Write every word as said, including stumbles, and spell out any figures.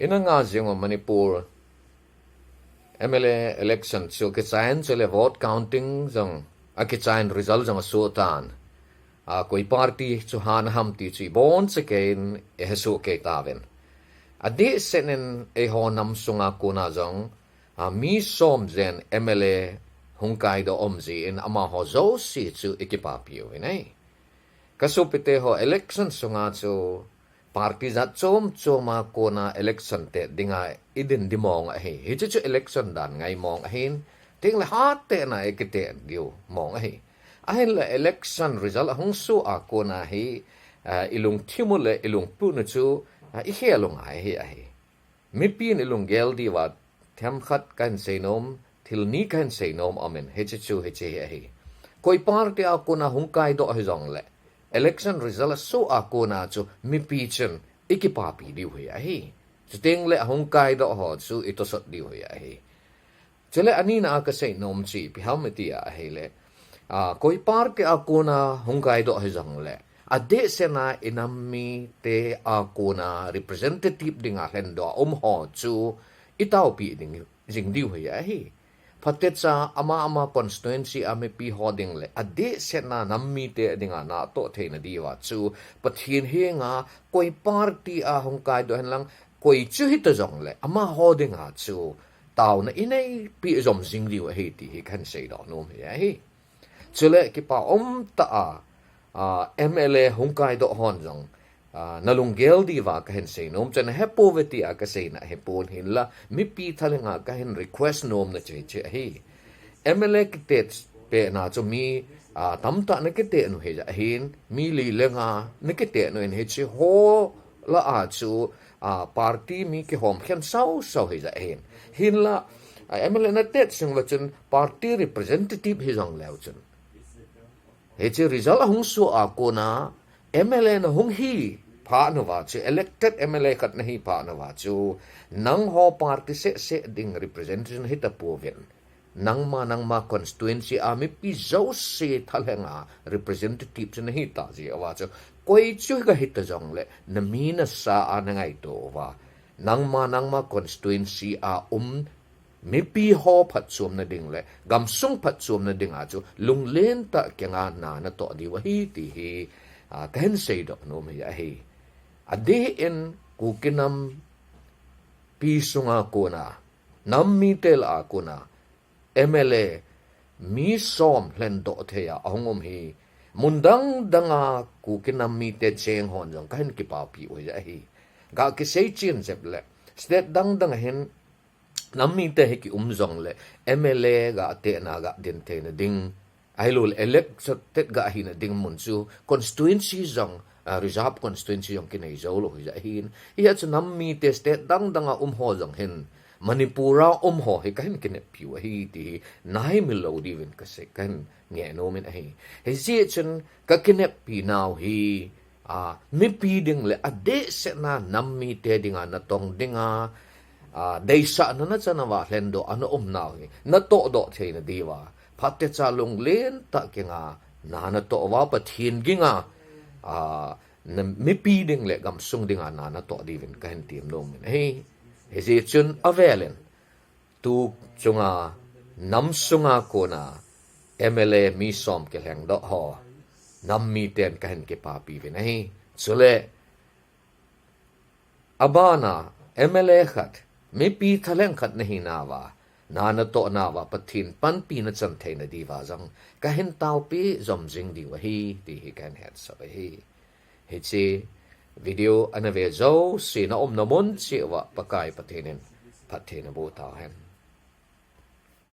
Ina nga jing u Manipur M L A election chu kichai in chule vote counting jong akichai in result jong asoh tan. A, koi party chu hahsat ham ti chu ibon chekei in ihesoh kei tauvin. Adehset in eiho nam sunga kona jong, a, mi som jen M L A hung kaidoh um jeh in amaho jouse chu ikipapi u ahi. Kasopite ho, election sunga chu party jat chom chom a kona election te dinga idin di mong ahi. Hiche chu election dan ngai mong ahin, tengle hatah in ikite diu mong ahi. Ahinla election result ahung soh a kona hi, a, ilungthim u le ilungput u chu, a, ikhel u ngai ahi. Mipin ilunggel diuva themkhat kahin seinom, thil ni kahin seinom aumin, hiche chu hiche hi ahi. Koi party a kona hung kaidoh hijongle election result asoh a kona chu mipi chun ikipapi diu hi ahi. Chutengle ahung kaidoh ho chu itosot diu hi ahi. Chule anina a kaseinom chu ipi ham iti ahile, a, koi party a kona hung kaidoh hijongle adehset a inam mite a kona representative dinga lhendoh a um ho chu itaopi ding jing diu hi ahi. Phatecha ama ama constituency a mipi ho ding le adehset a nam mite dinga natoh theina diuva chu Pathen henga koi party a hung kaidoh hen lang koi chu hita jongle amaho dinga chu taona ineipi jom jing diu ahi ti hi kahin seidoh nom hi ahi. Chule kipa umtah a, a, M L A hung kaidoh hon jong, a, nalunggel diuva kahin seinom, chule hepouve tia kaseina ahipon hinla, mipi thalhenga kahin request nomna chu hiche ahi. M L A kitetpehna chu mi, a, tamtah nakite u hijeh ahin, mi li le nga nakite u in hiche ho lah a chu, a, party mi kihom khen sausau hijeh ahin. Hinla, a, M L A natet sung uva chun party representative hijong leu chun, hiche result ahung soh a kona M L A nahung hi phat uva chu, elected M L A khat nahi phat uva chu, nangho party seh seh ding representation hita pouvin, nangma nangma constituency a mipi jouse thalhenga representative chu nahi tah jeh uva chu, koi chu gahita jongle nami nasa a nangaito uva, nangma nangma constituency a um mipi ho phatchomna ding le gamsung phatchomna dinga chu lunglen tah kenga na natoh diu ahi ti hi, a, kahin seidoh nom hi ahi. Adeh in Kuki nampi sunga kona, nam mite lah a kona M L A mi som lhendoh thei a ahung um hi, mun dang danga Kuki nam mite cheng hon jong kahin kipapi u hi ahi. Gakisei chen jep le, state dang dang a hin nam mite hi kium jongle M L A gatetna gadin theina ding, ahilouleh elected gahina ding mun chu constituency jong, a, reserve constituency jong kinei jou lou hijeh ahin. Hia chu nam mite state dang danga um ho jong hin Manipur a um ho hi kahin kineppi u ahi ti hi naimil lou diuvin kasei, kahin ngeh nom in ahi. Hijeh chun kakineppi nau hi, a, mipi ding le adehset a nam mite dinga natong dinga, a, deisahna nachan uva lhendoh a naum nau hi natohdoh theina diuva, phatecha lunglen tah kenga na natoh uva, Pathen ginga, a, na, mipi ding le gamsung dinga na natoh diuvin kahin tem nom in ahi. Hijeh chun avel in tu chunga nam sunga kona M L A mi som kilhengdoh ho nam miten kahin kipapi uvin ahi. Chule abana M L A khat, mipi thalheng khat nahi nauva, na natoh nauva Pathen panpi nachan theina diuva jong kahin taopi jom jing diu ahi ti hi kahin hetsah ahi. Hiche video ana ve jouse naumna mun cheh uva Pakai Pathen in phatthei naboh tauhen.